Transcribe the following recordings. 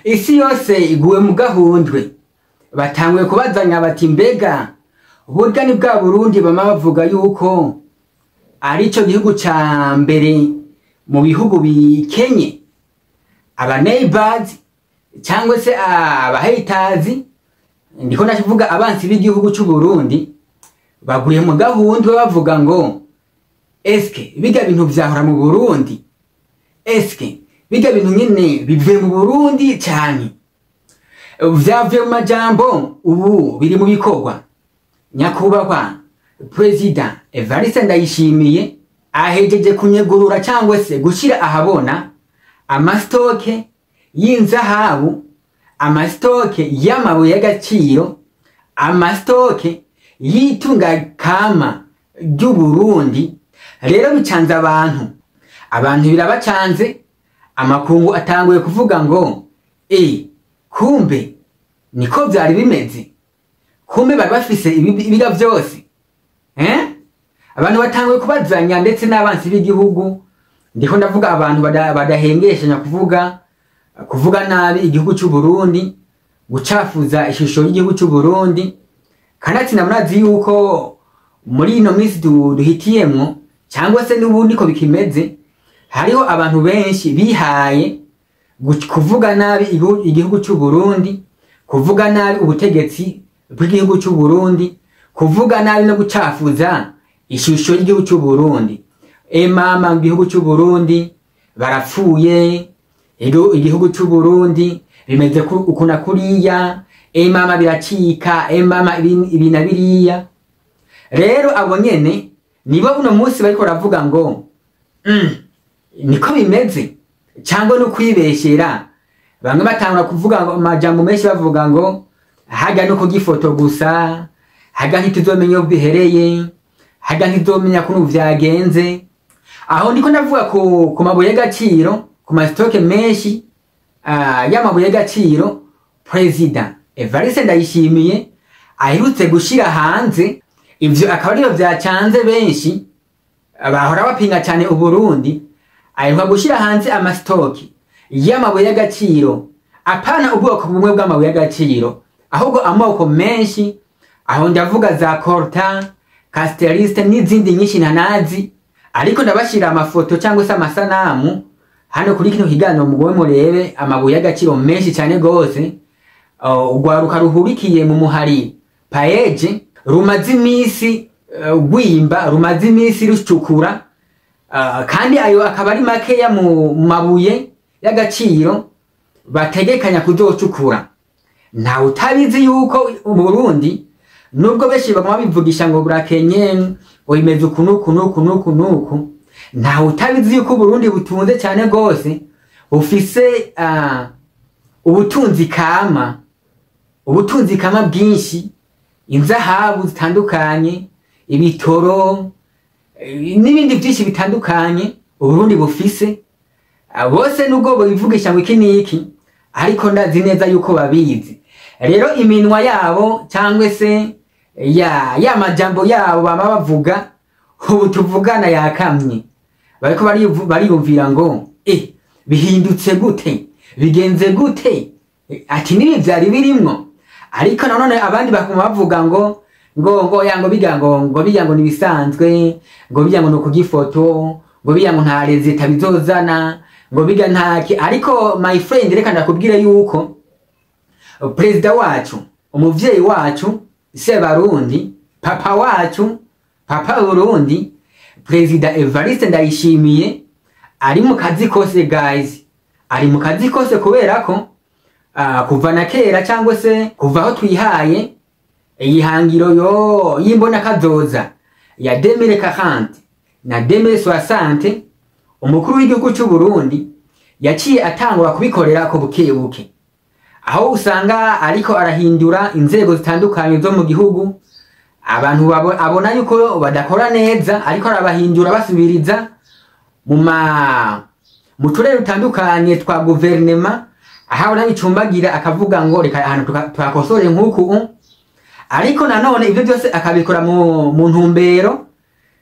Isi yose iguwe mu gahundwe, batanguye kubazanya bati: "Mbega burya ni bwa Burundi bama bavuga yuko arico gihugu ca mbere mu bihugu bikenye?" Aba neighbors cyangwa se aba haters, ndiko ndavuga abansi b'igihugu c'u Burundi, baguye mu gahundwe bavuga ngo: "Eske biga bintu vyahora mu Burundi? Eske biga bintu nyene bivuye mu Burundi cyane vyavuye mu majambo, ubu biri mu bikorwa?" Nyakubahwa Perezida Evariste Ndayishimiye ahejeje kunyegurura cyangwa se gushyira ahabona ama stock y'inzahabu, ama stock y'amabuye y'agaciro, ama stock y'itunga kama ry'Uburundi. Rero bicanze abantu, abantu birabacanze. Amakungu atanguye kuvuga ngo: "E, kumbe niko vyari bimeze, kumbe bari bafise ibiga vyose, eh?" Abantu batanguye kubazanya, ndetse n'abansi b'igihugu. Ndiko ndavuga abantu badahengeshanya kuvuga nabi igihugu cy'u Burundi, gucafuza ishusho y'igihugu cy'u Burundi. Kanatsinda murazi yuko muri ino minsi duhitiyemwo, cyangwa se n'ubundi ko bikimeze, hariho abantu benshi bihaye kuvuga nabi igihugu cy'u Burundi, kuvuga nabi ubutegetsi bw'igihugu cy'u Burundi, kuvuga nabi no gucafuza ishusho y'igihugu cy'u Burundi. E mama, mu gihugu cy'u Burundi barapfuye, igihugu cy'u Burundi bimeze uku na kuriya, e mama biracika, e mama ibi na biriya. Rero abo nyene nibo uno munsi bariko baravuga ngo: niko bimeze cyangwa no kwibeshera?" Bamwe batangura kuvuga ngo amajambo menshi, bavuga ngo haga no kugifoto gusa, haga ntituzomenya iyo bihereye, haga ntituzomenya kuntu vyagenze. Aho ndiko ndavuga ku mabuye y'agaciro, ku ma stock menshi y'amabuye y'agaciro Perezida Evariste Ndayishimiye aherutse gushira hanze. Ivyo akaba arivyo vyacanze benshi bahora bapinga cyane Uburundi. Aheruka gushira hanze ama stock y'amabuye y'agaciro, apana ubwoko bumwe bw'amabuye y'agaciro, ahubwo amoko menshi. Aho ndavuga za coltan, cassitérite n'izindi nyinshi ntanazi, ariko ndabashira amafoto cyangwa se amasanamu hano kuri kino kiganiro, mugowe murebe amabuye y'agaciro menshi cyane gose. Urwaruka ruhurikiye mu muhari PAEEJ rumaze iminsi rwimba, rumaze iminsi rucukura, kandi ayo akaba ari makeya mu mabuye y'agaciro bategekanya kuzocukura. Ntawe utabizi yuko Burundi, nubwo benshi baguma bivugisha ngo burakenye, ngo bimeze uku nuku nuku nuku nuku, ntawe utabizi yuko Burundi butunze cyane gose, bufise ubutunzi kama, ubutunzi kama bwinshi, inzahabu zitandukanye, ibitoro, n'ibindi byinshi bitandukanye Uburundi bufise. Bose nubwo bivugisha ngo iki n'iki, ariko ndazi neza yuko babizi. Rero iminwa yabo cyangwa se ya majambo yabo bama bavuga, ubu tuvugana yakamye. Bariko bariyumvira ngo: "Eh, bihindutse gute? Bigenze gute?" Ati nibi vyari birimwo. Ariko nanone abandi bakuma bavuga ngo ya ngo biga ngo biga ngo nibisanzwe, ngo biga ngo nukugifoto, ngo biga ngo nta résultat bizozana, ngo biga ntaki. Ariko my friend, reka ndakubwire yuko perezida wacu, umuvyeyi wacu, Sebarundi, papa wacu, papa Burundi, Perezida Evariste Ndayishimiye ari mu kazi kose guys, ari mu kazi kose, kubera ko kuva na kera cyangwa se kuva aho twihaye ihangiro yo y'imbona kazoza ya 2040 na 2060, umukuru w'igihugu cy'u Burundi yaciye atangura kubikorera ko buke buke, aho usanga ariko arahindura inzego zitandukanye zo mu gihugu. Abantu abona yuko badakora neza, ariko arabahindura, basubiriza mu turere dutandukanye twa guverinema, aho abona bicumbagira akavuga ngo: "Reka ahantu tuhakosore nk'uku." Ariko nanone ibyo byose akabikora mu ntumbero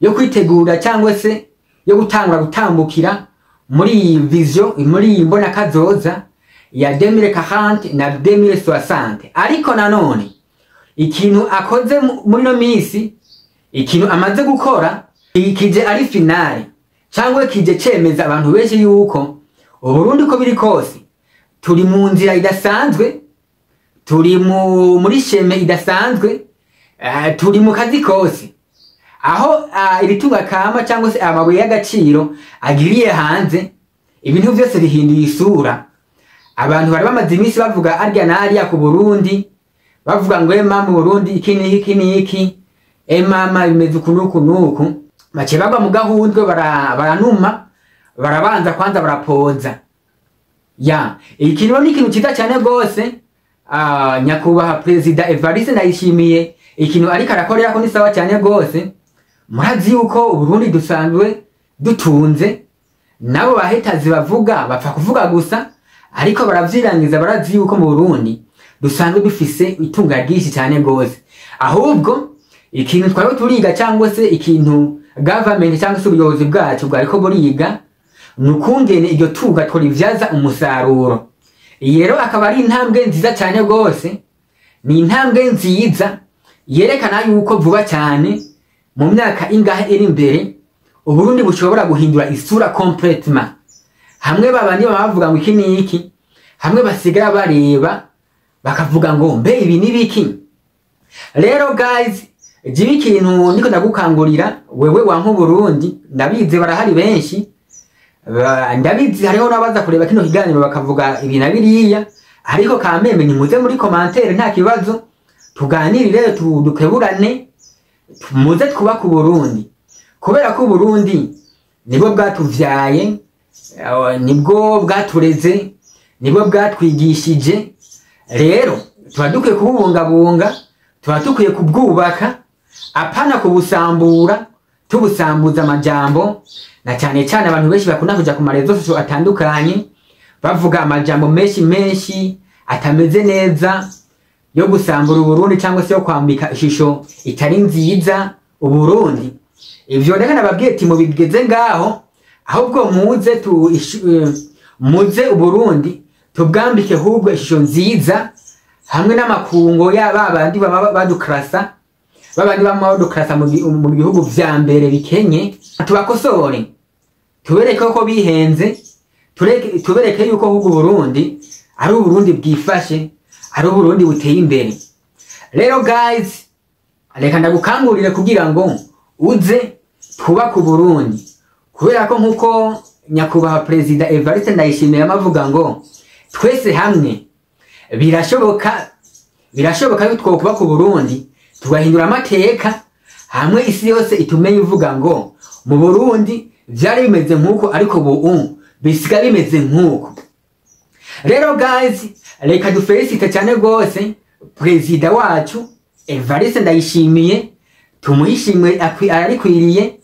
yo kwitegura cyangwa se yo gutangura gutambukira muri iyi vision, muri iyi mbona kazoza. ya 2040 na 2060. Ariko nanone ikintu akoze muri no misi, ikintu amaze gukora ikije ari finale cyangwa kije cemeza abantu benshi yuko Uburundi ko biri kose turi mu nzira idasanzwe, turi muri sheme idasanzwe, turi mu kazi kose aho ibitunga kama cyangwa se amabuye y'agaciro agiriye hanze, ibintu byose bihinduye isura. Abantu bari bamaze iminsi bavuga arya n'arya ku Burundi, bavuga ngo ema mu Burundi iki n'iki n'iki, mama bimeze uku n'uku n'uku, bace bagwa mu gahundwe, baranuma, barabanza kwanza barapoza. Ya ikintu ni ikintu cyiza cyane gose. Nyakubahwa Perezida Evariste Ndayishimiye ikintu ariko arakorera ko ni sawa cyane gose. Murazi yuko Uburundi dusanzwe dutunze, nabo bahetazi bavuga bapfa kuvuga gusa, ariko baravyirangiza, barazi yuko mu Burundi dusanzwe dufise itunga ryinshi cyane gose. Ahubwo ikintu twari turiga cyangwa se ikintu government cyangwa se ubuyobozi bwacu bwariko buriga nukungene iryo tunga tworivyaza umusaruro. Iyi rero akaba ari intambwe nziza cyane gose, ni intambwe nziza yerekana yuko vuba cyane mu myaka ingahe iri imbere Uburundi bushobora guhindura isura complètement. Hamwe babandi bavuga ngo iki ni iki, hamwe basigara bareba bakavuga ngo mbe ibi ni biki. Rero guys, jibi ikintu niko ndagukangurira wewe wanka Burundi, ndabizi barahari benshi, ndabizi hariho n'abaza kureba kino kiganiro bakavuga ibi na biriya, ariko kameme nimuze muri commentaire nta kibazo, tuganirire, dukeburane, muze twubake Uburundi, kubera ko Uburundi nibwo bwatuvyaye, nibwo bwatureze, nibwo bwatwigishije. Rero tuba dukwiye kububungabunga, tuba dukwiye kubwubaka, apana kubusambura, tubusambuza amajambo. Na cyane cyane abantu benshi bakunda kuja ku marezo sosio atandukanye bavuga amajambo menshi menshi atameze neza yo gusambura Uburundi cyangwa se yo kwambika ishusho itari nziza Uburundi. Ivyo reka nababwiye ati mubigeze ngaho, ahubwo muze muze Uburundi tubwambike hubwo ishusho nziza hamwe n'amakungo y'aba bandi baba badukrasa, babandi bama badukrasa mu bihugu vya mbere bikenye, tubakosore, tubereke ko bihenze, tubereke yuko hubwo Burundi ari Uburundi bwifashe, ari Uburundi buteye imbere. Rero guys, reka ndagukangurire kugira ngo uze twubake Uburundi, kubera ko nkuko nyakubahwa Perezida Evariste Ndayishimiye amavuga ngo twese hamwe birashoboka, birashoboka yuko twokubaka Uburundi tugahindura amateka, hamwe isi yose itumenye ivuga ngo mu Burundi vyari bimeze nkuko, ariko ubu bisiga bimeze nkuko. Rero guys, reka dufelicite cyane gose Perezida wacu Evariste Ndayishimiye, tumuhishimwe ararikwiriye.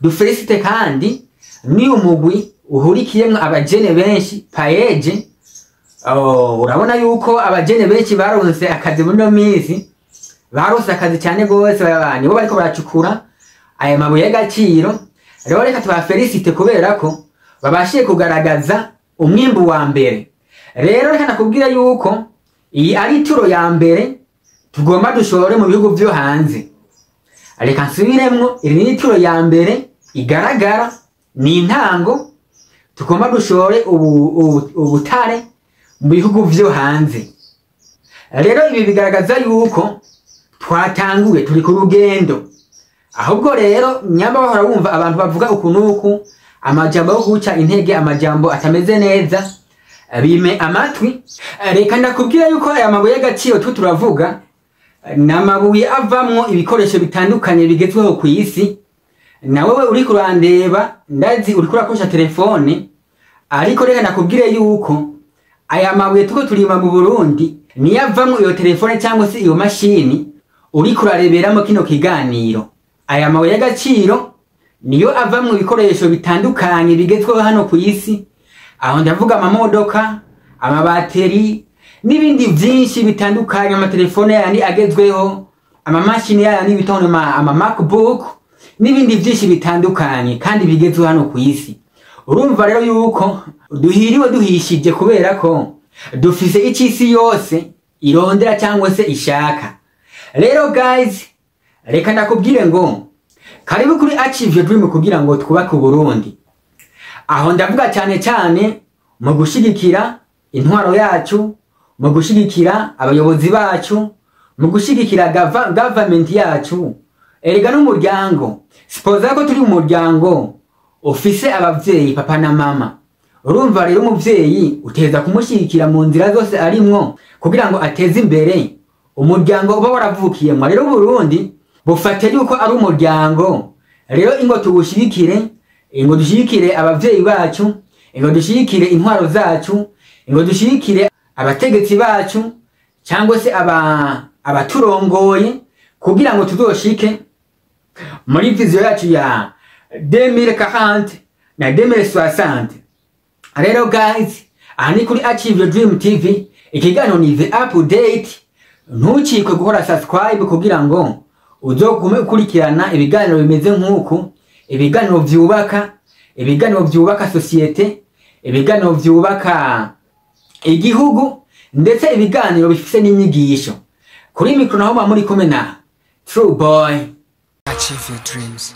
Dufelicite kandi ni umugwi uhurikiyemwo abajene benshi paeje. Urabona yuko abajene benshi baronse akazi muri no minsi, baronse akazi cyane gose, nibo bariko baracukura aya mabuye y'agaciro. Rero reka tubafelicite kubera ko babashiye kugaragaza umwimbu wa mbere. Rero reka nakubwira yuko iyi ari ituro ya mbere tugomba dushore mu bihugu vyo hanze. Reka nsubiremwo, iri ni ituro ya mbere igaragara, ni intango tugomba dushore ubutare mu bihugu vyo hanze. Rero ibi bigaragaza yuko twatanguye, turi ku rugendo. Ahubwo rero nyamba bahora wumva abantu bavuga uku nuku, amajambo yo guca intege, amajambo atameze neza, bime amatwi. Reka ndakubwira yuko aya mabuye y'agaciro tu turavuga ni amabuye avamwo ibikoresho bitandukanye bigezweho ku isi. Na wewe uri kurandeba, ndazi uri kurakoresha telefone, ariko reka ndakubwire yuko aya mabuye tuko turima mu Burundi niyo avamwo iyo telefone cyangwa se iyo mashini uri kurareberamo kino kiganiro. Aya mabuye y'agaciro niyo avamwo ibikoresho bitandukanye bigezweho hano ku isi. Aho ndavuga amamodoka, amabateri n'ibindi byinshi bitandukanye, amatelefone yandi agezweho, amamashini yandi bitondo, ama MacBook n'ibindi byinshi bitandukanye kandi bigezweho hano ku isi. Urumva rero yuko duhiriwe duhishije, kubera ko Dufise icisi yose irondera cyangwa se ishaka. Rero guys, reka ndakubwire ngo karibu kuri Achieve Your Dream kugira ngo twubake Uburundi. Aho ndavuga cyane cyane mu gushigikira intwaro yacu, mu gushigikira abayobozi bacu, mu gushigikira government yacu. Erega n'umuryango, suppose ko turi umuryango ufise abavyeyi, papa na mama. Urumva rero, umuvyeyi uteza kumushyigikira mu nzira zose arimwo kugira ngo ateze imbere umuryango uba waravukiyemwo. Rero Burundi bufate yuko ari umuryango. Rero ingo tuwushigikire, ingo dushigikire abavyeyi bacu, ingo dushigikire intwaro zacu, ingo dushigikire abategetsi bacu cyangwa se abaturongoye kugira ngo tuzoshike muri vision yacu ya 2040 na 2060. Rero guys, aha ni kuri Achieve Your Dream TV, ikiganiro ni The Update. Ntucikwe gukora subscribe kugira ngo uzogume ukurikirana ibiganiro bimeze nk'uku, ibiganiro vyubaka, ibiganiro vyubaka société, ibiganiro vyubaka igihugu, ndetse ibiganiro bifise n'inyigisho. Kuri mikro naho muba muri kumwe na True Boy. Achieve your dreams.